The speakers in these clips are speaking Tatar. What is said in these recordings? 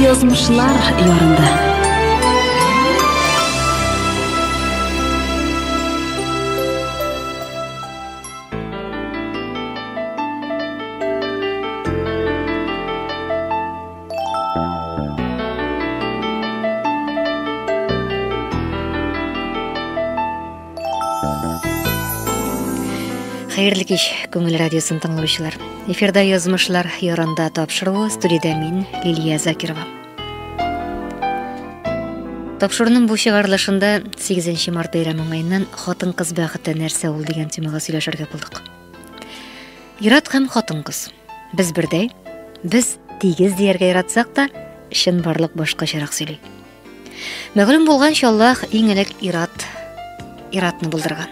Язмышлар ярында. Хәерле кич, Күңел радиосын тыңлаучылар. Эфирда язмышлар ярында тапшыруы, студиядә мин, Лилия Закирова. Тапшыруның бу чыгарылышында 8 март бәйрәме уңаеннан хатын-кыз бәхете нәрсә ул дигән темага сөйләшергә булдык. Ир-ат һәм хатын-кыз. Без бердәй, без тигез дияргә яратсак та, чынбарлык башкачарак сөйли. Мәгълүм булганча, Аллаһ иң элек ир-ат, ир-атны булдырган.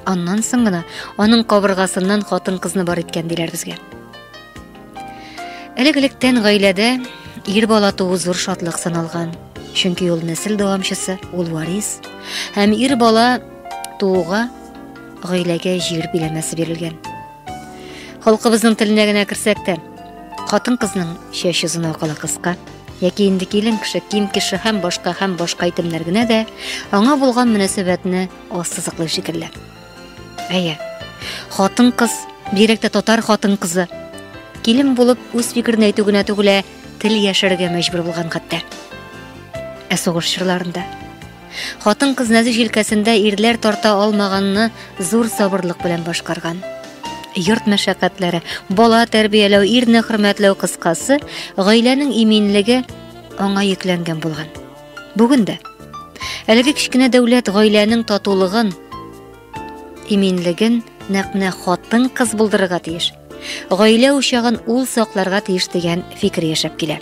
Аннан соң гына аның кабыргасыннан хатын-кызны бар иткән диләр безгә. Элек-электән гаиләдә ир бала туу зур шатлык саналган. Чөнки ул нәсел дәвамчысы, ул варис. Һәм ир бала тууга гаиләгә җир биләмәсе бирелгән. Халкыбызның теленә генә керсәк тә, хатын-кызның чәч озын, акылы кыска, яки инде килен кеше, ким кеше һәм башка һәм башка әйтемнәр генә дә аңа булган мөнәсәбәтне ассызыклый шикелле. Әйе, хатын-кыз, бигрәк тә татар хатын-кызы, килен булып үз фикерен әйтү генә түгел, ә тел яшерергә мәҗбүр булган хәтта. Ә сугыш чорларында Хатын-кыз нәзек җилкәсендә ирләр тарта алмаганны зур сабырлык белән башкарган. Йорт мәшәкатьләре, бала тәрбияләү, ирне хөрмәтләү, кыскасы, гаиләнең иминлеге аңа йөкләнгән булган. Бүген дә әлеге кечкенә дәүләт гаиләнең татулыгын, иминлеген нәкъ менә хатын-кыз булдырырга тиеш. Гаилә учагын ул сакларга тиеш дигән фикер яшәп килә.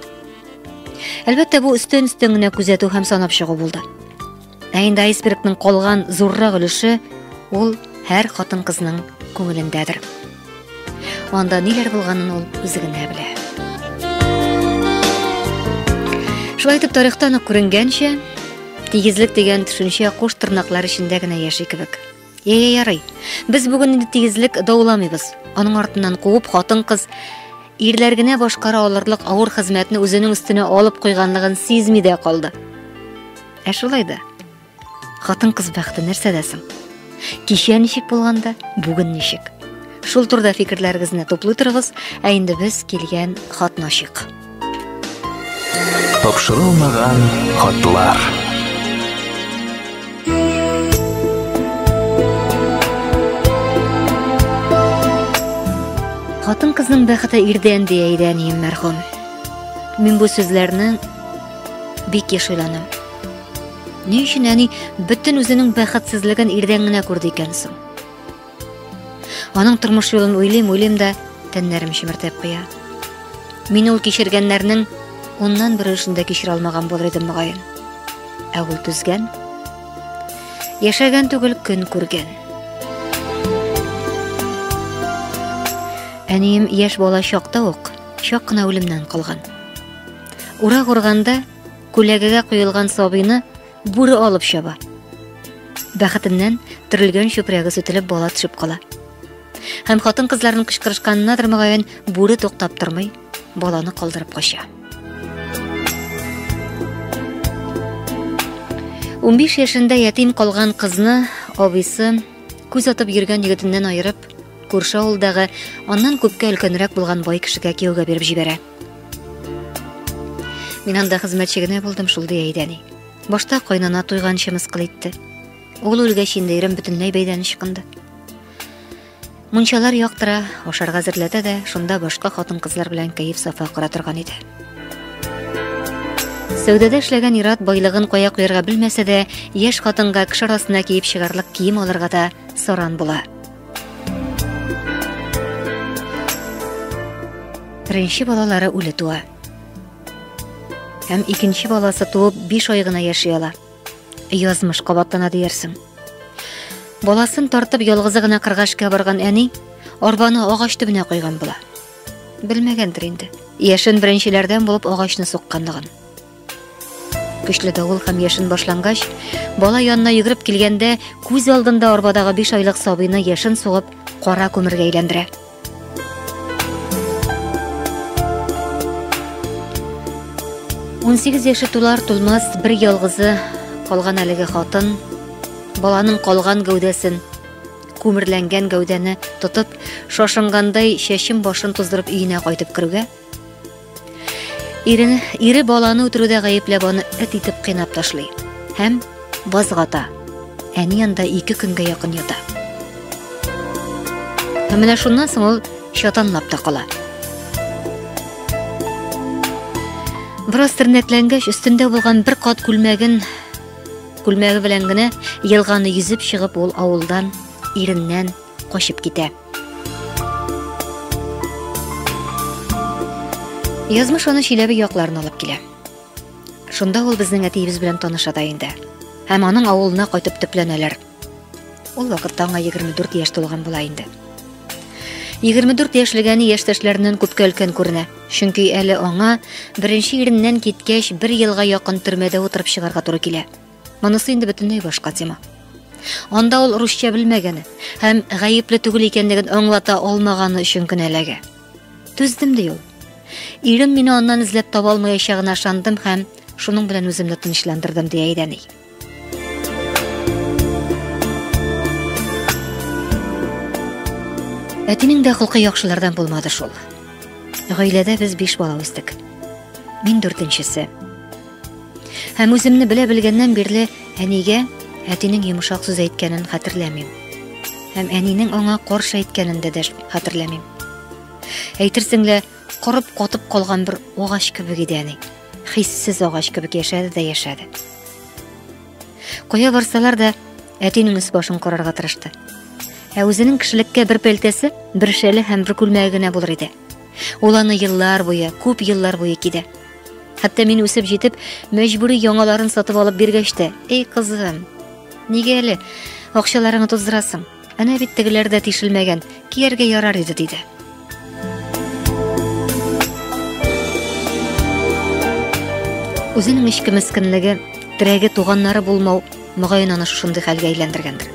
Әлбәттә, бу өстен-өстен генә күзәтү һәм санап чыгу булды. Ә инде айсбергның калган зуррак өлеше ул һәр хатын-кызның күңелендәдер. Анда ниләр булганын ул үзе генә белә. Шулай итеп, тарихтан ук күренгәнчә, тигезлек дигән төшенчә куш тырнаклар эчендә генә яши кебек. Йә, ярый. Без бүген инде тигезлек дауламыйбыз. Аның артыннан куып, хатын-кыз ирләр генә башкара алырлык авыр хезмәтне үзенең өстенә алып куйганлыгын сизми дә калды. Ә шулай да хатын-кыз бәхете нәрсәдә соң? Кичә ничек булганда, бүген ничек? Шул турыда фикерләрегезне туплый торыгыз, ә инде без килгән хатны ачыйк. Тапшырылмаган хатлар. Хатын-кызның бәхете ирдән дия иде әнием мәрхүм. Мин бу сүзләрне бик еш уйланам. Ни өчен әни бөтен үзенең бәхетсезлеген ирдән генә күрде икән соң? Аның тормыш юлын уйлыйм, уйлыйм да, тәннәрем чемертәп куя. Мин ул кичергәннәрнең уннан бер өлешен дә кичерә алмаган булыр идем, мөгаен. Ә ул түзгән. Яшәгән түгел, көн күргән. Әнием яшь бала чакта ук чак кына үлемнән калган. Урак урганда күләгәгә куелган сабыйны бүре алып чаба. Бәхетеннән төрелгән чүпрәге сүтелеп бала төшеп кала. Һәм хатын-кызларның кычкырышканынадыр мөгаен, бүре туктап тормый, баланы калдырып кача. 15 яшендә ятим калган кызны абыйсы күз атып йөргән егетеннән аерып, күрше авылдагы аннан күпкә өлкәнрәк булган бай кешегә кияүгә биреп җибәрә. Мин анда хезмәтче генә булдым шул, ди әйдәни. Башта кайнана туйганчы мыскыл итте. Ул үлгәч инде ирем бөтенләй бәйдән ычкынды. Мунчалар яктыра, ашарга әзерләтә дә, шунда башка хатын-кызлар белән кәеф-сафа кора торган иде. Сәүдәдә эшләгән ир-ат байлыгын кая куярга белмәсә дә, яшь хатынга кеше арасына киеп чыгарлык кием алырга да саран була. Беренче балалары үле туа. Һәм икенче баласы туып 5 ай гына яши ала. Язмыш кабатлана диярсең. Баласын тартып ялгызы гына кырга эшкә барган әни арбаны агач төбенә куйган була. Белмәгәндер инде. Яшен беренчеләрдән булып агачны сукканлыгын. Көчле давыл һәм яшен башлангач, бала янына йөгереп килгәндә, күз алдында арбадагы 5 айлык сабыйны яшен сугып, кара күмергә әйләндерә. 18 яше тулар тулмас бер ялгызы калган әлеге хатын баланың калган гәүдәсен, күмерләнгән гәүдәне тотып, шашынгандай чәчен башын туздырып өенә кайтып керүгә, ирене, ире баланы үтерүдә гаепләп аны эт итеп кыйнап ташлый һәм базга ата. Әни анда ике көнгә якын ята. Һәм менә шуннан соң ул чатанлап та кала. Бераз тернәкләнгәч, өстендә булган бер кат күлмәген күлмәге белән генә елганы йөзеп чыгып, ул авылдан, иреннән качып китә. Язмыш аны Чиләбе якларына алып килә. Шунда ул безнең әтиебез белән таныша да инде. Һәм аның авылына кайтып төпләнәләр. Ул вакытта аңа 24 яшь тулган була инде. 24 яшьлек әни яшьтәшләреннән күпкә өлкән күренә. Чөнки әле аңа беренче иреннән киткәч бер елга якын төрмәдә утырып чыгарга туры килә. Монысы инде бөтенләй башка тема. Анда ул русча белмәгәне һәм гаепле түгел икәнлеген аңлата алмаганы өчен генә эләгә. Түздем ди ул. Ирем мине аннан эзләп таба алмаячагына ышандым һәм шуның белән үземне тынычландырдым, ди Әйдәни. Әтинең дә холкы яхшылардан булмады шул. Гаиләдә без биш бала үстек. Мин дүртенчесе. Һәм үземне белә белгәннән бирле әнигә әтинең йомшак сүз әйткәнен хәтерләмим. Һәм әнинең аңа каршы әйткәнен дә хәтерләмим. Әйтерсең лә, корып катып калган бер агач кебек иде әни. Хиссез агач кебек яшәде дә яшәде. Кая барсалар да, әтинең өс башын карарга тырышты. Ә үзенең кешелеккә бер пәлтәсе, бер шәле һәм бер күлмәге генә булыр иде. Ул аны еллар буе, күп еллар буе киде. Хәтта мин үсеп җитеп, мәҗбүри яңаларын сатып алып биргәч тә, "Эй, кызым, нигә әле акчаларыңны туздырасың? Әнә бит тегеләр дә тишелмәгән, кияргә ярар иде, диде. Үзенең эчке мескенлеге, терәге туганнары булмау мөгаен аны шушындый хәлгә әйләндергәндер.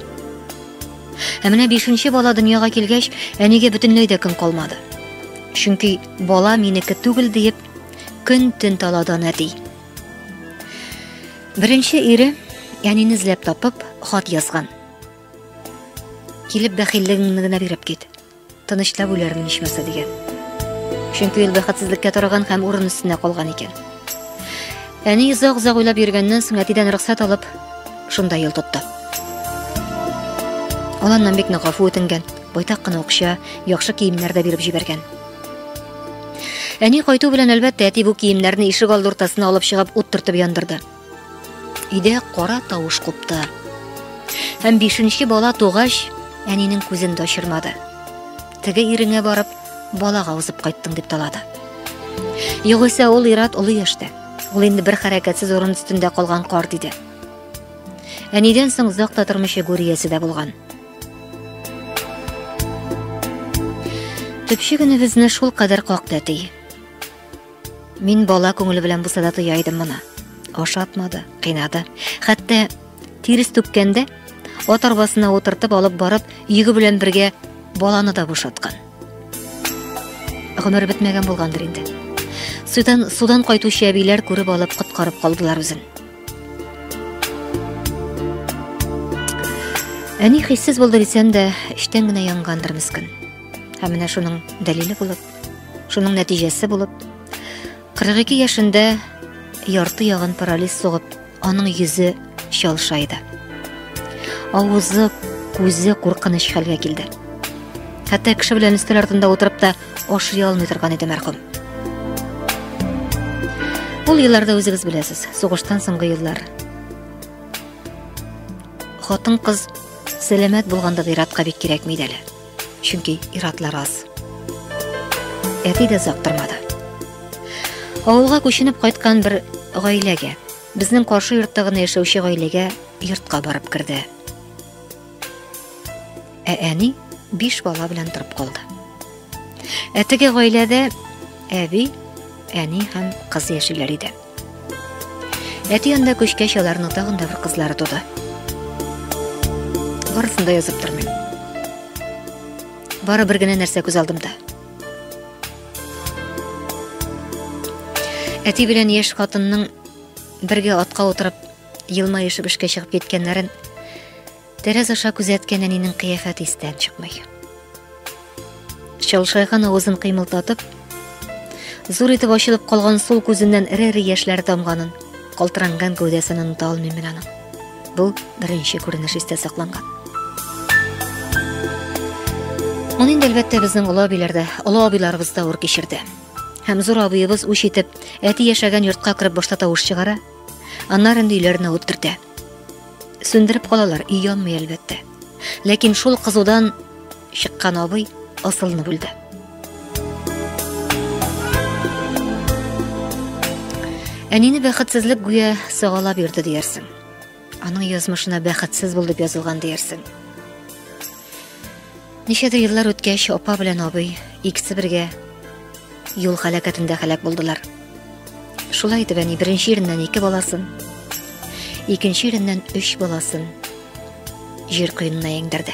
Ә менә бишенче бала дөньяга килгәч, әнигә бөтенләй дә көн калмады. Чөнки бала минеке түгел диеп, көн-төн талады аны әти. Беренче ире әнине эзләп тапып, хат язган. Килеп бәхиллегеңне генә биреп кит. Тынычлап үләрмен ичмаса дигән. Чөнки ул бәхетсезлеккә тарыган һәм урын өстенә калган икән. Әни озак-озак уйлап йөргәннән соң әтидән рөхсәт алып, шунда юл тотты. Ул аннан бик нык гафу үтенгән, байтак кына акча, яхшы киемнәр дә биреп җибәргән. Әни кайту белән, әлбәттә, әти бу киемнәрне ишек алды уртасына алып чыгып ут төртеп яндырды. Өйдә кара тавыш купты. Һәм бишенче бала тугач, әнинең күзен дә ачырмады. Теге иреңә барып, балага узып кайттың дип талады. Югыйсә ул ират олы яшьтә. Ул инде бер хәрәкәтсез урын өстендә калган карт иде. Әнидән соң озак та тормыйча гүр иясе дә булган. Төпчек энебезне шул кадәр какты әти. Мин бала күңеле белән булса да тоя идем моны. Ашатмады, кыйнады. Хәтта тирес түккәндә ат арбасына утыртып алып барып, йөге белән бергә баланы да бушаткан. Гомер бетмәгән булгандыр инде. Судан, судан кайтучы әбиләр күреп алып коткарып калдылар үзен. Әни хиссез булды дисәм дә, эчтән генә янгандыр мескен. Һәм менә шуның дәлиле булып, шуның нәтиҗәсе булып, 42 яшендә ярты ягын парализ сугып, аның йөзе чалшайды. Авызы, күзе куркыныч хәлгә килде. Хәтта кеше белән өстәл артында утырып та ашый алмый торган иде мәрхүм. Ул елларда үзегез беләсез, сугыштан соңгы еллар. Хатын-кыз сәламәт булганда да ир-атка бик кирәкми иде әле. Чөнки ир-атлар аз. Әти дә озак тормады. Авылга күченеп кайткан бер гаиләгә, безнең каршы йортта гына яшәүче гаиләгә йортка барып керде. Ә әни биш бала белән торып калды. Ә теге гаиләдә әби, әни һәм кыз яшиләр иде. Әти анда күчкәч, аларның тагын да бер кызлары туды. Барысын да язып тормыйм. Бары бер генә нәрсә күз алдымда. Әти белән яшь хатынның бергә атка утырып, елмаешып эшкә чыгып киткәннәрен тәрәз аша күзәткән әнинең кыяфәте истән чыкмый. Чалшайган авызын кыймылдатып, зур итеп ачылып калган сул күзеннән эре-эре яшьләр тамганын, калтыранган гәүдәсен оныта алмыйм мин аның. Бу беренче күренеш истә сакланган. Моны инде әлбәттә безнең олы абиләр дә, олы абыйларыбыз да авыр кичерде. Һәм зур абыебыз үч итеп, әти яшәгән йортка кереп башта тавыш чыгара, аннары инде өйләренә ут төртә. Сүндереп калалар, өй янмый әлбәттә. Ләкин шул кызудан чыккан абый асылынып үлде. Әнине бәхетсезлек гүя сагалап йөрде диярсең. Аның язмышына бәхетсез бул дип язылган диярсең. Ничәдер еллар үткәч, апа белән абый икесе бергә юл һәлакәтендә һәлак булдылар. Шулай итеп әни беренче иреннән ике баласын, икенче иреннән өч баласын җир куенына иңдерде.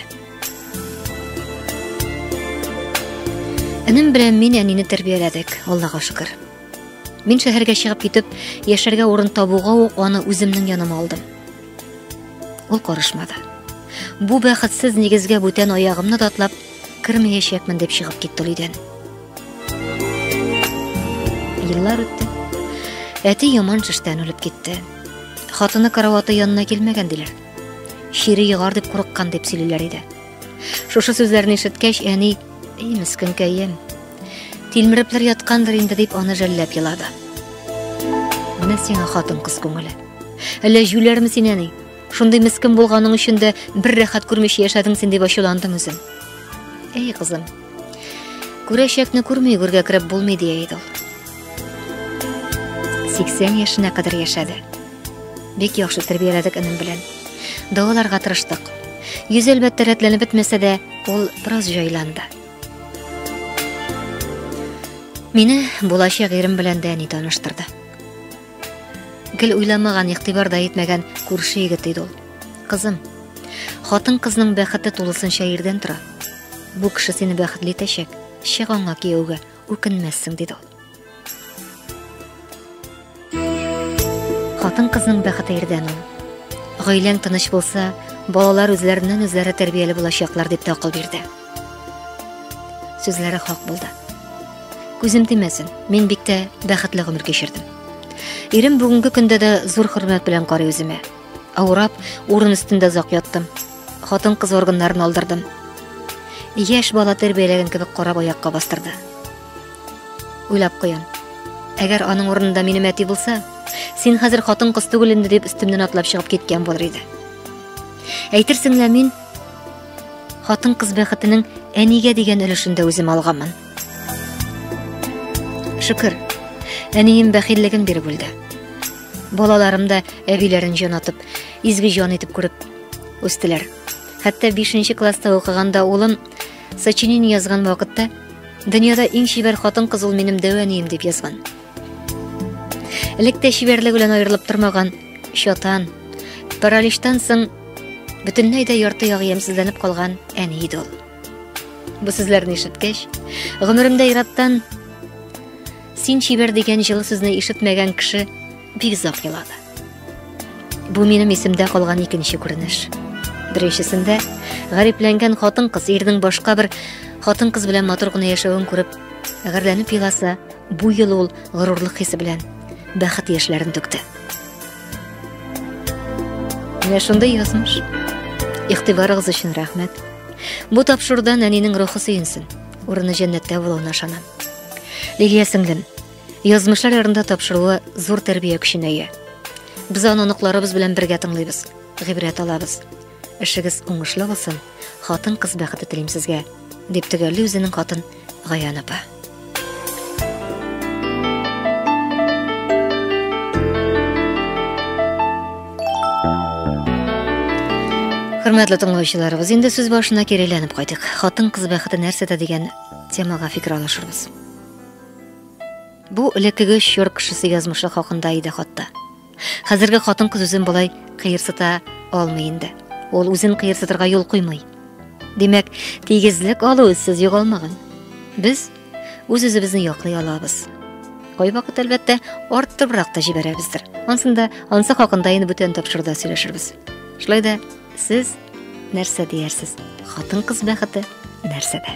Энем белән мин әнине тәрбияләдек, Аллага шөкер. Мин шәһәргә чыгып китеп, яшәргә урын табуга ук аны үземнең яныма алдым. Ул карышмады. Бу бәхетсез нигезгә бүтән аягымны да атлап кермәячәкмен дип чыгып китте ул өйдән. Еллар үтте. Әти яман шештән үлеп китте. Хатыны караваты янына килмәгән диләр. Чире йогар дип курыккан дип сөйлиләр иде. Шушы сүзләрне ишеткәч, әни, "Эй, мескенкәем, тилмерепләр яткандыр инде" дип аны жәлләп елады. Менә сиңа хатын-кыз күңеле. Әллә җүләрме син, әни? Шундый мескен булганың өчен дә бер рәхәт күрмичә яшәдең син дип ачуландым үзем. Әй, кызым. Күрәчәкне күрми гүргә кереп булмый дия иде ул. 80 яшенә кадәр яшәде. Бик яхшы тәрбияләдек энем белән. Дәваларга тырыштык. Йөзе әлбәттә рәтләнеп бетмәсә дә, ул бераз җайланды. Мине булачак ирем белән дә әни таныштырды. Гел уйламаган, игътибар да итмәгән күрше егет иде ул. Кызым, хатын-кызның бәхете тулысынча ирдән тора. Бу кеше сине бәхетле итәчәк. Чык аңа кияүгә, үкенмәссең, диде ул. Хатын-кызның бәхете ирдән ул. Гаиләң тыныч булса, балалар үзләреннән үзләре тәрбияле булачаклар дип тә акыл бирде. Сүзләре хак булды. Күзем тимәсен, мин бик тә бәхетле гомер кичердем. Ирем бүгенге көндә дә зур хөрмәт белән карый үземә. Авырап, урын өстендә озак яттым. Хатын-кыз органнарын алдырдым. Яшь бала тәрбияләгән кебек карап аякка бастырды. Уйлап куям. Әгәр аның урынында минем әти булса, син хәзер хатын-кыз түгел инде дип өстемнән атлап чыгып киткән булыр иде. Әйтерсең лә мин хатын-кыз бәхетенең әнигә дигән өлешен дә үзем алганмын. Шөкер, әнием бәхиллеген биреп үлде. Балаларым да әбиләрен җан атып, изге җан итеп күреп үстеләр. Хәтта 5 класста укыганда улым сочинение язган вакытта Дөньяда иң чибәр хатын-кыз ул минем дәү әнием дип язган. Элек тә чибәрлек белән аерылып тормаган чатан, параличтан соң бөтенләй дә ярты ягы ямьсезләнеп калган әни иде ул. Бу сүзләрне ишеткәч, гомеремдә ираттан син чибәр дигән җылы сүзне ишетмәгән кеше бик озак елады. Бу минем исемдә калган икенче күренеш. Беренчесендә гарипләнгән хатын-кыз ирнең башка бер хатын-кыз белән матур гына яшәвен күреп, гарьләнеп еласа, бу юлы ул горурлык хисе белән бәхет яшьләрен түкте. Менә шундый язмыш. Игътибарыгыз өчен рәхмәт. Бу тапшырудан әнинең рухы сөенсен. Урыны җәннәттә булуына ышанам. Лилия сеңлем, Язмышлар ярында тапшыруы зур тәрбия көченә ия. Без аны оныкларыбыз белән бергә тыңлыйбыз, гыйбрәт алабыз. Эшегез уңышлы булсын, хатын-кыз бәхете телим сезгә, дип төгәлли үзенең хатын Гаян апа. Хөрмәтле тыңлаучыларыбыз, инде сүз башына киреләнеп кайтыйк. Хатын-кыз бәхете нәрсәдә дигән темага фикер алышырбыз. Бу элеккеге чор кешесе язмышы хакында иде хатта. Хәзерге хатын-кыз үзен болай кыерсыта алмый инде. Ул үзен кыерсытырга юл куймый. Димәк, тигезлек алу эзсез югалмаган. Без үз-үзебезне яклый алабыз. Кайвакыт, әлбәттә, арттырыбрак та җибәрәбездер. Ансында, ансы хакында инде бүтән тапшыруда сөйләшербез. Шулай да сез нәрсә диярсез? Хатын-кыз бәхете нәрсәдә?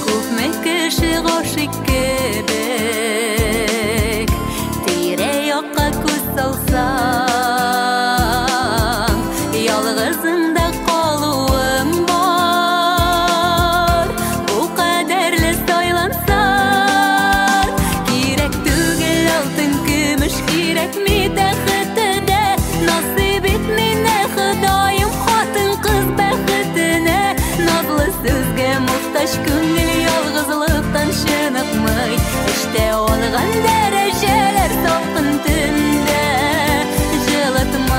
Күпме кеше гашыйк кебек Тирә-якка күз салсаң, Ялгызым да калуым бар. Бу кадәрле сайлансаң, Кирәк түгел алтын, көмеш, кирәкми тәхете дә. Насыйп ит мине, Ходаем, хатын-кыз бәхетенә. Назлы сүзгә мохтаҗ күңел ялгызлыктан чыныкмый. Эштә алган дәрәҗәләр салкын төндә җылытмый.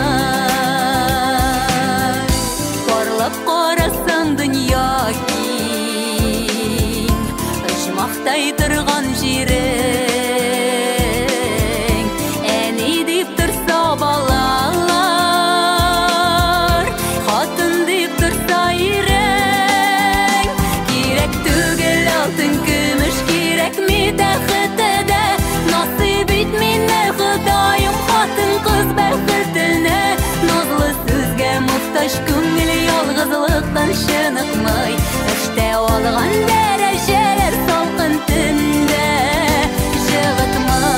Парлап карасаң, дөнья киң, оҗмахтай торган җирең. Әни дип торса балалар, хатын дип торса ирең. Кирәк түгел алтын, көмеш, кирәкми тәхете дә. Насыйп ит мине, Ходаем, хатын-кыз бәхетенә. Назлы сүзгә мохтаҗ күңел ялгызлыктан чыныкмый. Эштә алган дәрәҗәләр салкын төндә җылытмый.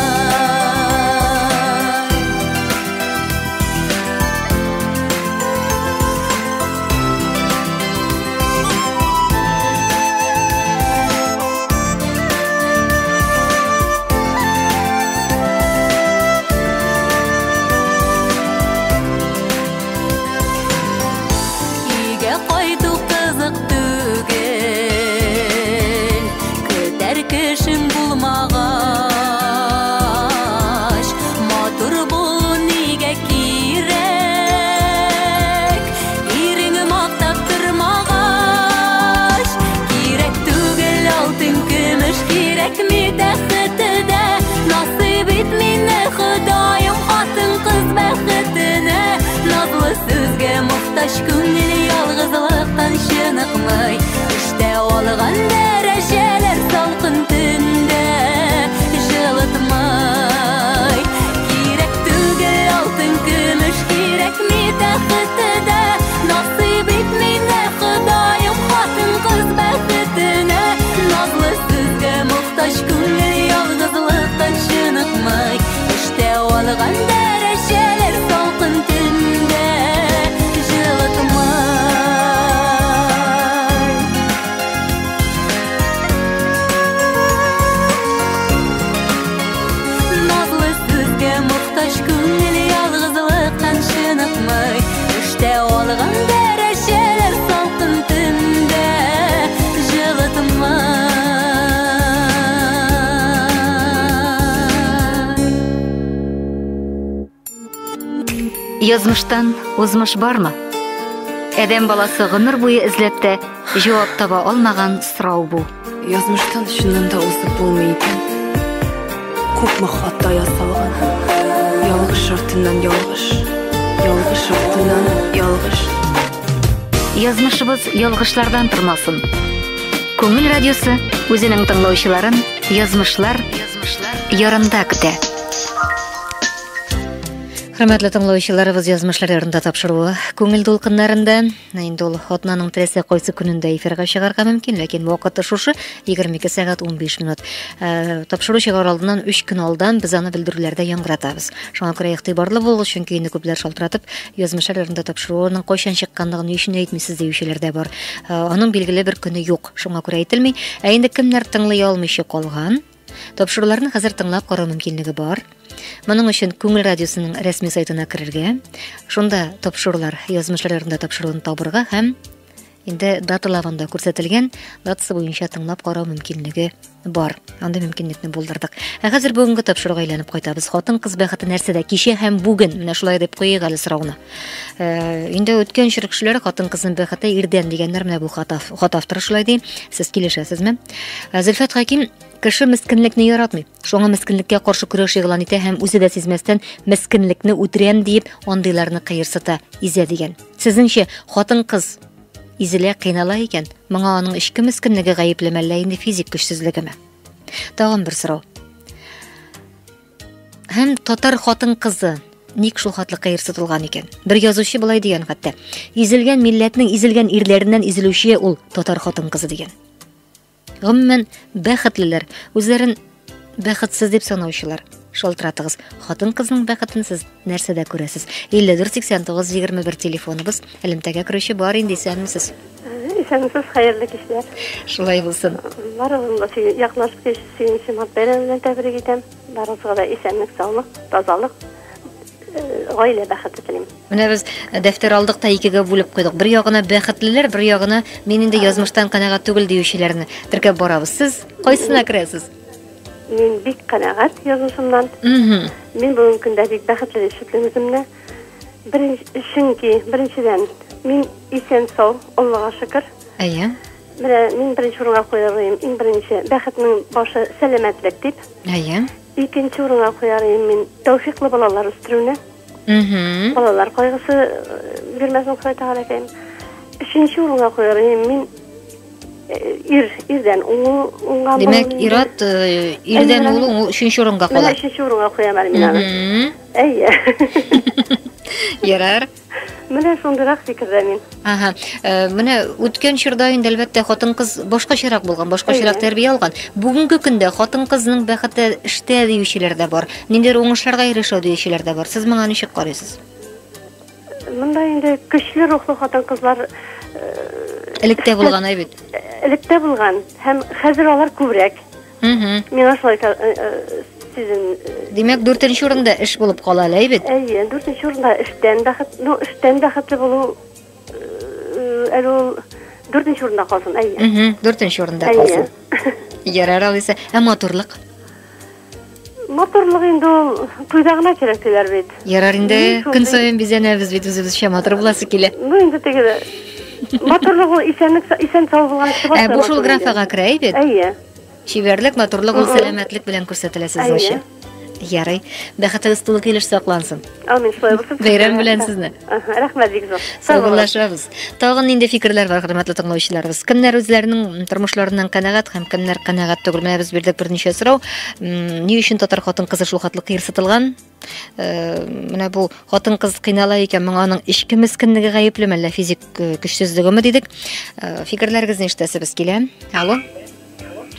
Өйгә кайту кызык түгел, көтәр кешең булмагач. Матур булу нигә кирәк, ирең мактап тормагач. Кирәк түгел алтын, көмеш, кирәкми тәхете дә. Насыйп ит мине, Ходаем, хатын-кыз бәхетенә. Назлы сүзгә мохтаҗ күңел ялгызлыктан чыныкмый. Эштә алган дәрәҗәләр салкын төндә җылытмый. Кирәк түгел алтын, көмеш, кирәкми тәхете дә. Насыйп ит мине, Ходаем, хатын-кыз бәхетенә. Назлы сүзгә мохтаҗ күңел ялгызлыктан чыныкмый. Эштә алган дәрәҗәләр салкын төндә җылытмый. Назлы сүзгә мохтаҗ күңел ялгызлыктан чыныкмый. Эштә алган дәрәҗәләр салкын төндә җылытмый. Язмыштан узмыш бармы? Адәм баласы гомер буе эзләп тә җавап таба алмаган сорау бу. Язмыштан чыннан да узып булмый икән. Күпме хата ясалган. Ялгыш артыннан ялгыш. Ялгыш артыннан ялгыш. Язмышыбыз ялгышлардан тормасын. Күңел радиосы үзенең тыңлаучыларын язмышлар ярында көтә. Хөрмәтле тыңлаучыларыбыз, язмышлар ярында тапшыруы күңел дулкыннарында. Инде ул атнаның теләсә кайсы көнендә эфирга чыгарга мөмкин, ләкин вакыты шушы 22 сәгать 15 минут. Тапшыру чыгар алдыннан 3 көн алдан без аны белдерүләрдә яңгыратабыз. Шуңа күрә игътибарлы булыгыз, чөнки инде күпләр шалтыратып, язмышлар ярында тапшыруының кайчан чыкканлыгын ни өчен әйтмисез диючеләр дә бар. Аның билгеле бер көне юк, шуңа күрә әйтелми. Ә инде кемнәр тыңлый алмыйча калган, тапшыруларны хәзер тыңлап карау мөмкинлеге бар. Моның өчен Күңел радиосының рәсми сайтына керергә, шунда тапшырулар, язмышлар ярында тапшыруын табырга һәм Инде даталар анда күрсәтелгән, датасы буенча тыңлап карау мөмкинлеге бар. Андый мөмкинлекне булдырдык. Ә хәзер бүгенге тапшыруга әйләнеп кайтабыз. Хатын-кыз бәхете нәрсәдә? Кичә һәм бүген. Менә шулай дип куйыйк әле сорауны. Э, инде үткән чор кешеләре хатын-кызның бәхете ирдән дигәннәр. Менә бу хат, хат авторы шулай ди. Сез килешәсезме? Э, Зөлфәт Хәким кеше мескенлекне яратмый. Шуңа мескенлеккә каршы көрәш игълан итә һәм үзе дә сизмәстән мескенлекне үтерәм диеп андыйларны кыерсыта, изә дигән. Сезнеңчә, хатын-кыз изелә, кыйнала икән, моңа аның эчке мескенлеге гаеплеме, әллә инде физик көчсезлегеме? Тагын бер сорау. Һәм татар хатын-кызы ник шул хәтле кыерсытылган икән? Бер язучы болай дигән хәтта. Изелгән милләтнең изелгән ирләреннән изелүче ул татар хатын-кызы дигән. Гомумән, бәхетлеләр, үзләрен бәхетсез дип санаучылар. Шалтыратыгыз. Хатын-кызның бәхетен сез нәрсәдә күрәсез? 54 89 21 телефоныбыз. Элемтәгә керүче бар инде, исәнмесез. Исәнмесез, хәерле кичләр. Шулай булсын. Барыгызны да якынлашып килүче сөенечле март бәйрәме белән тәбрик итәм. Барыгызга да исәнлек, саулык, тазалык, гаилә бәхете телим. Менә без дәфтәр алдык та икегә бүлеп куйдык. Бер ягына бәхетлеләр, бер ягына мин инде язмыштан канәгать түгел диючеләрне теркәп барабыз. Сез кайсына керәсез? Мин бик канәгать язмышымнан. Мин бүгенге көндә бик бәхетле дип исәплим үземне. Беренче, чөнки беренчедән мин исән сау, Аллага шөкер. Әйе. Менә мин беренче урынга куяр идем, иң беренче бәхетнең башы сәламәтлек дип. Әйе. Икенче урынга куяр идем мин тәүфиклы балалар үстерүне. Балалар кайгысы э, бирмәсен Ходай Тәгаләкәем. Өченче урынга куяр идем мин э, ир, ирдән уңу уңган Димәк, ир-ат э, ирдән улу ул өченче урынга кала. Менә өченче урынга куям әле мин аны. Әйе. Ярар. Менә шундыйрак фикердә мин. Ага. Э, менә үткән чорда инде әлбәттә хатын-кыз башкачарак булган, башкачарак тәрбия алган. Бүгенге көндә хатын-кызның бәхете эштә диючеләр дә бар. Ниндидер уңышларга ирешү диючеләр дә бар. Сез моңа ничек карыйсыз? Монда инде көчле рухлы хатын-кызлар э, электә булган әй бит. Электә булган һәм хәзер алар күбрәк. Миңа шулай э, э, сизен. Э, Димәк, дүртенче урында эш булып кала әле, бит? Әйе, дүртенче урында эштән бәхет, ну, эштән бәхетле булу әле ул дүртенче урында калсын, әйе. Дүртенче урында калсын. Ярар, алайса. Ә матурлык? Матурлык инде ул туйда гына кирәк диләр бит. Ярар инде, көн саен бизәнәбез бит үзебезчә, матур буласы килә. Ну инде теге матурлык ул исәнлек, исән сау булган кеше. Ә бу шул графага керә бит? Әйе. Чибәрлек, матурлык ул сәламәтлек белән күрсәтелә сезнеңчә. Ярый. Бәхетегез тулы килеш саклансын. Амин, шулай булсын. Бәйрәм белән сезне. Рәхмәт бик зур. Саубуллашабыз. Тагын нинди фикерләр бар, хөрмәтле тыңлаучыларыбыз? Кемнәр үзләренең тормышларыннан канәгать һәм кемнәр канәгать түгел? Менә без бирдек берничә сорау. Ни өчен татар хатын-кызы шул хәтле кыерсытылган? Э, менә бу хатын-кыз кыйнала икән, моңа аның эчке мескенлеге гаеплеме, әллә физик э, көчсезлегеме дидек. Э, фикерләрегезне ишетәсебез килә. Алло.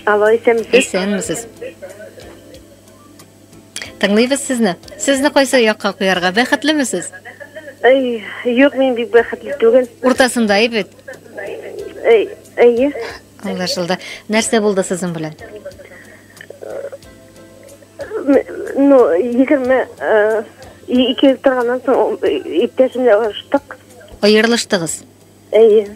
Алло, исәнмесез. Исәнмесез. Тыңлыйбыз сезне. Сезне кайсы якка куярга? Бәхетлеме сез? Әй, юк, мин бик бәхетле түгел. Уртасында бит. Әй, әйе. Аңлашылды. Нәрсә булды сезнең белән? Ну, 22 э, ел торганнан соң иптәшемне аерыштык. Аерылыштыгыз? Әйе.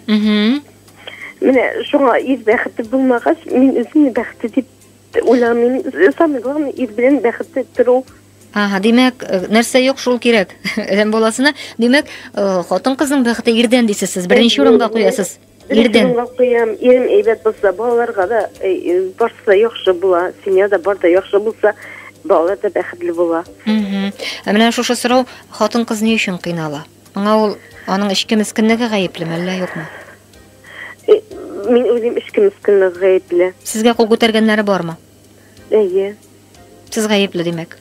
Менә шуңа ир бәхетле булмагач, мин үземне бәхетле дип уйламыйм. Самое главное, ир белән бәхетле тору. Ага, димәк, э, нәрсә юк, шул кирәк. Адәм баласына, димәк, э, хатын-кызның бәхете ирдән дисез сез. Беренче урынга куясыз. Ирдән. Беренче урынга куям. Ирем әйбәт булса, балаларга да э, барсы да яхшы була. Семьяда бар да яхшы булса, балалар да бәхетле була. Ә менә шушы сорау, хатын-кыз ни өчен кыйнала? Моңа ул аның эчке мескенлеге гаеплеме, әллә юкмы? Э, мин уйлыйм, эчке мескенлеге гаепле. Сезгә кул күтәргәннәре бармы? Әйе. Сез гаепле, димәк.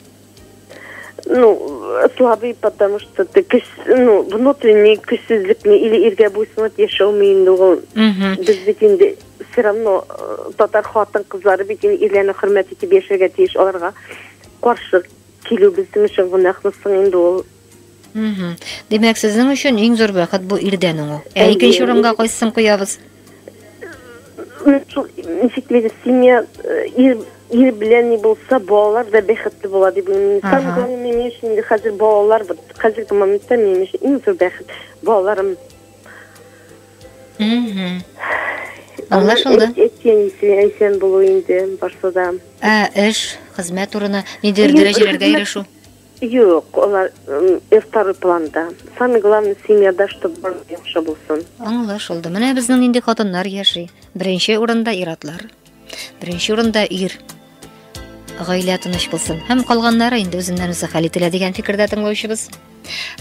Ну, слабый, потому что ты көч, ну, внутренний көчсезлекне или иргә буйсынып яшәүме инде ул. Без бит инде все равно э, татар хатын-кызлары бит инде ирләрне хөрмәт итеп яшәргә тиеш, аларга каршы килү безнең өчен гөнаһмы соң инде ул? Димәк, сезнең өчен иң зур бәхет бу ирдән уңу. Ә икенче урынга кайсысын куябыз? Шул ничек диде, семья э, ир ир белән ни булса, балалар да бәхетле була дип уйлыйм. Самое главное, минем өчен инде хәзер балалар, вот хәзерге моментта минем өчен иң зур бәхет балаларым. Аңлашылды. Әти-әнисе исән булу инде барсы да. Ә эш, хезмәт урыны, ниндидер дәрәҗәләргә ирешү? Юк, алар второй планда. Самое главное, семьяда, чтобы бар яхшы булсын. Аңлашылды. Менә безнең нинди хатыннар яши. Беренче урында ир-атлар. Беренче урында ир. Гаилә тыныч булсын. Һәм калганнары инде үзеннән-үзе хәл ителә дигән фикердә тыңлаучыбыз.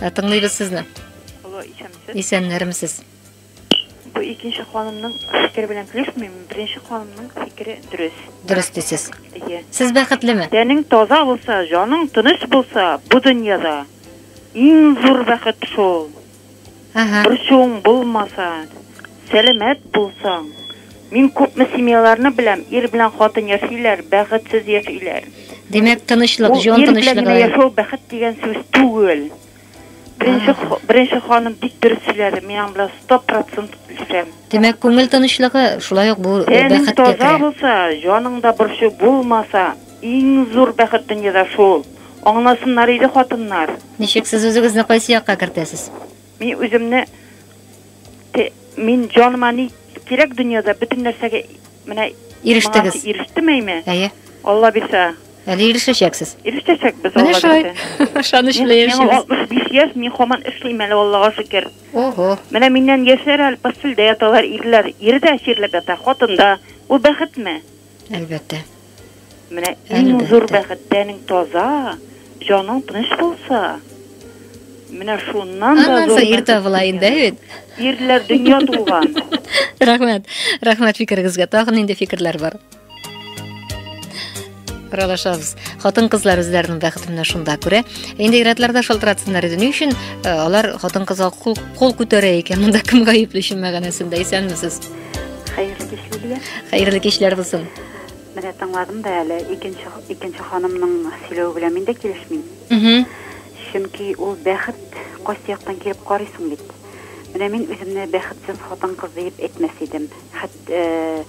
Ә, Тыңлыйбыз сезне. Алло, исәнмесез. Исәннәрмесез. Бу икенче ханымның фикере белән килешмим. Беренче ханымның фикере дөрес. Дөрес дисез. Әйе. Сез бәхетлеме? Тәнең таза булса, җаның тыныч булса, бу дөньяда иң зур бәхет шул. Ага. Борчуың булмаса, сәламәт булсаң. Мин күпме семьяларны беләм, ир белән хатын яшиләр, бәхетсез яшиләр. Димәк, тынычлык, Ул җан ир белән генә тынычлыгы. яшәү бәхет дигән сүз түгел. Беренче беренче ханым бик дөрес сөйләде. Мин аның белән 100% килешәм. Димәк, күңел тынычлыгы шулай ук бу Тәнең бәхеткә таза керә. булса, җаныңда борчу булмаса, иң зур бәхет дөньяда шул. Аңласыннар иде хатыннар. Ничек сез үзегезне кайсы якка кертәсез? Мин үземне те, мин җаныма ни кирәк дөньяда бөтен нәрсәгә менә Ирештегез. моңарчы Ирештем әйме? Әйе. Алла бирсә. Әле ирешәчәксез. Ирешәчәкбез Менә Алла шулай. бирсә. Ышанычлы Мин- Миңа яшибез. 65 яшь, мин һаман эшлим әле, Аллага шөкер. Ого. Менә миннән яшьләр әле постельдә яталар, ирләр. Ире дә чирләп ята, хатын да. Ул бәхетме? Әлбәттә. Менә иң Әлбәттә. зур бәхет тәнең таза, җаның тыныч булса. Менә шуннан да Аннан зур соң ир бәхет табыла инде, дөньяда. бит. Ирләр дөнья тулган. Рәхмәт. Рәхмәт фикерегезгә. Тагын нинди фикерләр бар? Аралашабыз. Хатын-кызлар үзләренең бәхетен менә шунда күрә. Инде ир-атлар да шалтыратсыннар иде. Ни өчен алар хатын-кызга кул, кул күтәрә икән? Монда кем гаепле чын мәгънәсендә? Исәнмесез. Хәерле кич, Лилия. Хәерле кичләр булсын. Менә тыңладым да әле икенче икенче ханымның сөйләве белән мин дә килешмим. Мгм. Чөнки ул бәхет кайсы яктан килеп карыйсың бит. Менә мин үземне бәхетсез хатын-кыз диеп әйтмәс идем. Хәт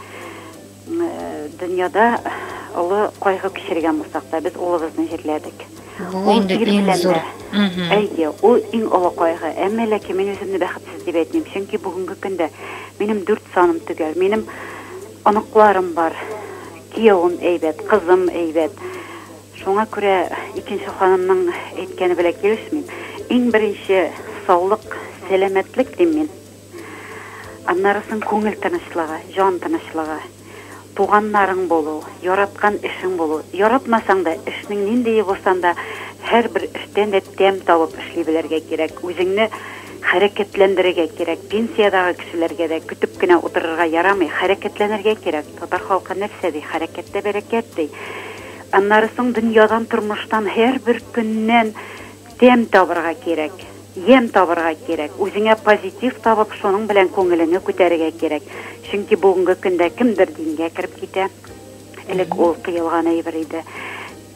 дөньяда олы кайгы кичергән булсак та, без улыбызны җирләдек. Бу Ул инде ир иң белән зур. дә. Мгм. Әйе, ул иң олы кайгы. Әмма ләкин мин үземне бәхетсез дип әйтмим. Чөнки бүгенге көндә минем дүрт саным төгәл. Минем оныкларым бар. Киявем әйбәт, кызым әйбәт. Шуңа күрә икенче ханымның әйткәне белән килешмим. Иң беренче саулык, сәламәтлек дим мин. Аннарысын күңел тынычлыгы, җан тынычлыгы. Туганнарың булу, яраткан эшең булу. Яратмасаң да, эшнең ниндие булсаң да, һәрбер эштән дә тәм табып эшли белергә кирәк. Үзеңне хәрәкәтләндерергә кирәк. Пенсиядәге кешеләргә дә көтеп кенә утырырга ярамый, хәрәкәтләнергә кирәк. Татар халкы нәрсә ди? Хәрәкәттә бәрәкәт ди. Аннарысын дөньядан, тормыштан һәрбер көннән тәм табырга кирәк. Ем табырга кирәк. Үзеңә позитив табып, шуның белән күңелеңне күтәрергә кирәк. Чөнки бүгенге көндә кемдер дингә кереп китә. Элек ул тыелган әйбер иде.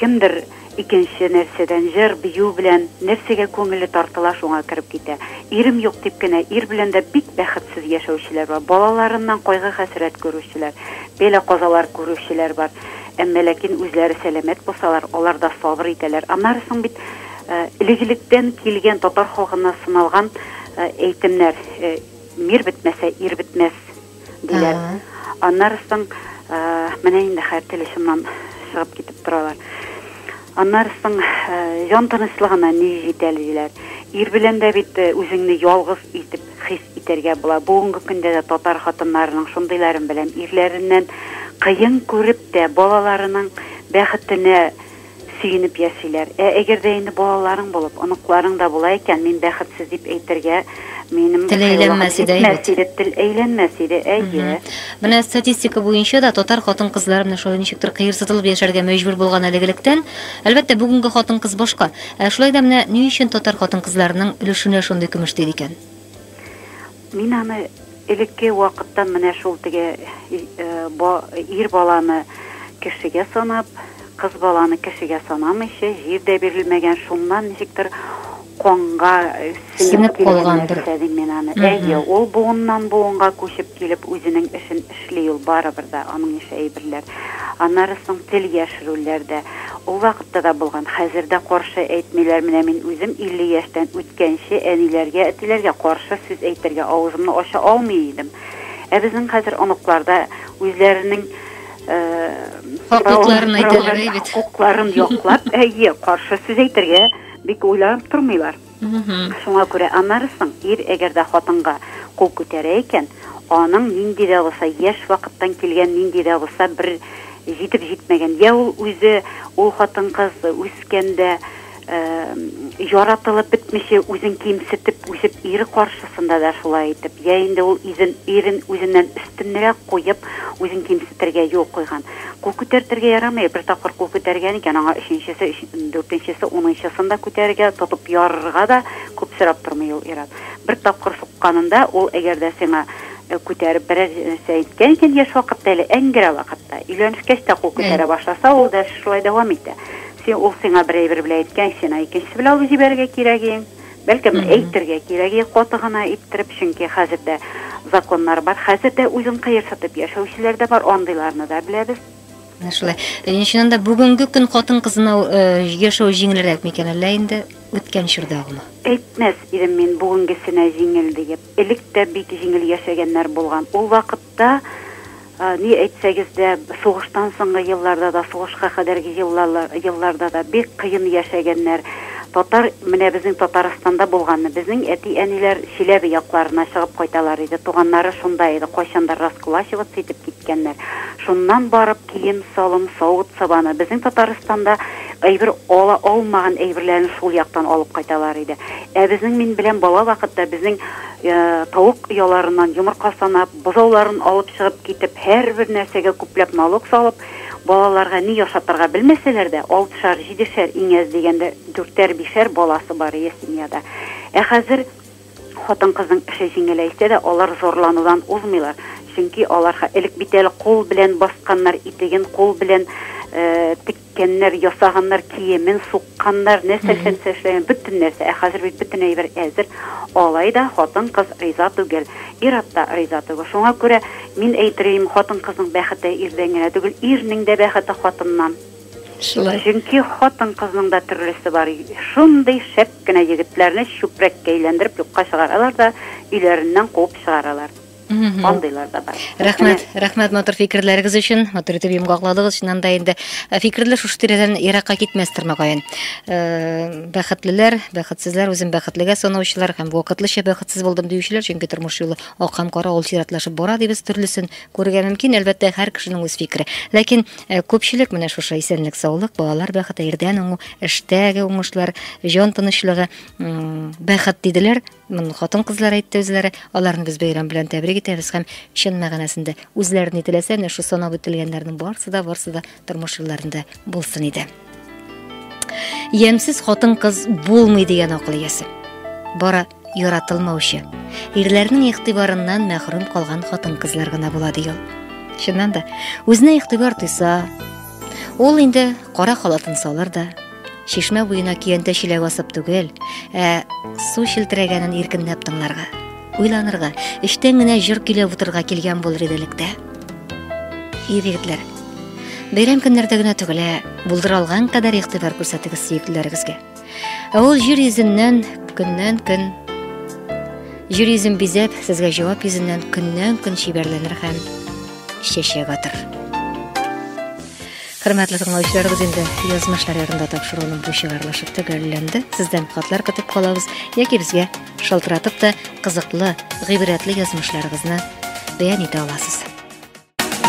Кемдер икенче нәрсәдән җыр, бию белән нәрсәгә күңеле тартыла, шуңа кереп китә. Ирем юк дип кенә ир белән дә бик бәхетсез яшәүчеләр бар. Балаларыннан кайгы-хәсрәт күрүчеләр, бәла-казалар күрүчеләр бар. Әмма ләкин үзләре сәламәт булсалар, алар да сабыр итәләр. Аннары соң бит элек-электән килгән татар халкына сыналган әйтемнәр, мир бетмәсә, ир бетмәс диләр. Аннары соң менә инде хәер телешымнан чыгып китеп торалар. Аннары соң җан тынычлыгына ни җитә диләр. Ир белән дә бит үзеңне ялгыз итеп хис итәргә була. Бүгенге көндә дә татар хатыннарының шундыйларын белән ирләреннән кыен күреп тә балаларының бәхетенә сөенеп яшиләр. Ә әгәр дә инде балаларың булып, оныкларың да була икән, мин бәхетсез дип әйтергә минем Тел әйләнмәс иде, җитмәс әйбәт. иде, тел әйләнмәс иде, әйе. Менә статистика буенча да татар хатын-кызлары менә шулай ничектер кыерсытылып яшәргә мәҗбүр булган әлегелектән. Әлбәттә, бүгенге хатын-кыз башка. Ә шулай да менә ни өчен татар хатын-кызларының өлешенә шундый көмеш тиде икән? Мин аны элекке вакыттан менә шул теге ир баланы кешегә санап, кыз баланы кешегә санамыйча, җир дә бирелмәгән, шуннан ничектер канга Сеңеп сеңеп килгән калган бер. нәрсә дим мин аны. Әйе, ул буыннан буынга күчеп килеп үзенең эшен эшли ул барыбер дә, аның ише әйберләр. Аннары соң тел яшерүләр дә. Ул вакытта да булган, хәзер дә каршы әйтмиләр. Менә мин үзем 50 яшьтән үткәнче әниләргә, әтиләргә каршы сүз әйтергә авызымны ача алмый идем. Ә безнең хәзер оныклар да үзләренең хокукларын әйтәләр бит. Хокукларын яклап, әйе, каршы сүз әйтергә бик уйланып тормыйлар. Шуңа күрә аннары соң ир әгәр дә хатынга кул күтәрә икән, аның нинди дә булса яшь вакыттан килгән нинди дә булса бер җитеп җитмәгән, я ул үзе ул хатын-кыз үскәндә яратылып бетмичә үзен кимсетеп үсеп ире каршысында да шулай итеп, я инде ул изен, ирен үзеннән өстенрәк куеп, үзен кимсетергә юл куйган. Кул күтәртергә ярамый, бер тапкыр кул күтәргән икән, аңа өченчесе, дүртенчесе, унынчысын да күтәрергә, тотып ярырга да күп сорап тормый ул ир-ат. Бер тапкыр сукканында ул әгәр дә сиңа күтәреп берәр нәрсә әйткән икән яшь вакытта әле, әңгерә вакытта, өйләнешкәч тә кул күтәрә башласа, ул дә шулай дәвам итә. Син ул сиңа бер әйбер белән әйткән, сиңа икенчесе белән алып җибәрергә кирәк иң. Бәлкем әйтергә кирәк иң каты гына иттереп, чөнки хәзер дә законнар бар. Хәзер дә үзен кыерсытып яшәүчеләр дә бар, андыйларны да беләбез. Менә шулай. Чыннан да бүгенге көн хатын-кызына яшәү җиңелрәк микән, әллә инде үткән чордагымы? Әйтмәс идем мин бүгенгесенә җиңел диеп. Элек тә бик җиңел яшәгәннәр булган. Ул вакытта, ни әйтсәгез дә, сугыштан соңгы елларда да, сугышка кадәрге елларда да бик кыен яшәгәннәр. Татар, менә безнең Татарстанда булганны, безнең әти-әниләр Чиләбе якларына чыгып кайталар иде, туганнары шунда иде, кайчандыр раскулачиваться итеп киткәннәр. Шуннан барып кием-салым, савыт-сабаны, безнең Татарстанда әйбер ала алмаган әйберләрен шул яктан алып кайталар иде. Ә безнең мин белән бала вакытта безнең тавык ояларыннан йомырка санап, бозауларын алып чыгып китеп, һәрбер нәрсәгә күпләп налог салып, балаларга ни яшатырга белмәсәләр дә, алтышар, җидешәр, иң әз дигәндә дүртәр-бишәр баласы бар иде семьяда. Ә хәзер хатын-кызның эше җиңеләйсә дә, алар зарланудан узмыйлар. Чөнки алар элек бит әле кул белән басканнар, итеген кул белән теккәннәр, ясаганнар, киемен сукканнар, нәрсә нәрсә эшләгән, бөтен нәрсә. Ә хәзер бит бөтен әйбер әзер. Алай да хатын-кыз риза түгел, ир-ат та риза түгел. Шуңа күрә мин әйтер идем, хатын-кызның бәхете ирдән генә түгел, ирнең дә бәхете хатыннан. Шулай. Чөнки хатын-кызның да төрлесе бар. Шундый шәп кенә егетләрне чүпрәккә әйләндереп юкка чыгаралар да, өйләреннән куып чыгаралар. Андыйлар да бар. Рәхмәт, рәхмәт матур фикерләрегез өчен. Матур итеп йомгакладыгыз. Чыннан да инде фикерләр шушы тирәдән еракка китмәстер мөгаен. Бәхетлеләр, бәхетсезләр, үзен бәхетлегә санаучылар һәм вакытлыча бәхетсез булдым диючеләр, чөнки тормыш юлы ак һәм кара ул чиратлашып бара дибез, төрлесен күрергә мөмкин, әлбәттә, һәр кешенең үз фикере. Ләкин күпчелек менә шушы исәнлек, саулык, балалар бәхете, ирдән уңу, эштәге уңышлар, җан тынычлыгы, бәхет диделәр. Моны хатын-кызлар әйтте үзләре. Аларны без бәйрәм белән тәбрик итәбез һәм чын мәгънәсендә үзләре ни теләсә, менә шул санап үтелгәннәрнең барысы да, барысы да тормыш юлларында булсын иде. Ямьсез хатын-кыз булмый дигән акыл иясе. Бары яратылмаучы, ирләрнең игътибарыннан мәхрүм калган хатын-кызлар гына була ди ул. Чыннан да, үзенә игътибар тойса, ул инде кара халатын салыр да, чишмә буена көянтә чиләк асып түгел, ә су челтерәгәнен иркенләп тыңларга, уйланырга, эчтән генә җыр көйләп утырырга килгән булыр иде элек тә. Ир-егетләр, бәйрәм көннәрдә генә түгел, ә булдыра алган кадәр игътибар күрсәтегез сөеклеләрегезгә. Ә ул җир йөзеннән көннән-көн җир йөзен бизәп, сезгә җавап йөзеннән көннән-көн чибәрләнер һәм чәчәк атыр. Хөрмәтле тыңлаучыларыбыз, инде язмышлар ярында тапшыруның бу чыгарылышы төгәлләнде. Сездән хатлар көтеп калабыз яки безгә шалтыратып та кызыклы, гыйбрәтле язмышларыгызны бәян итә аласыз.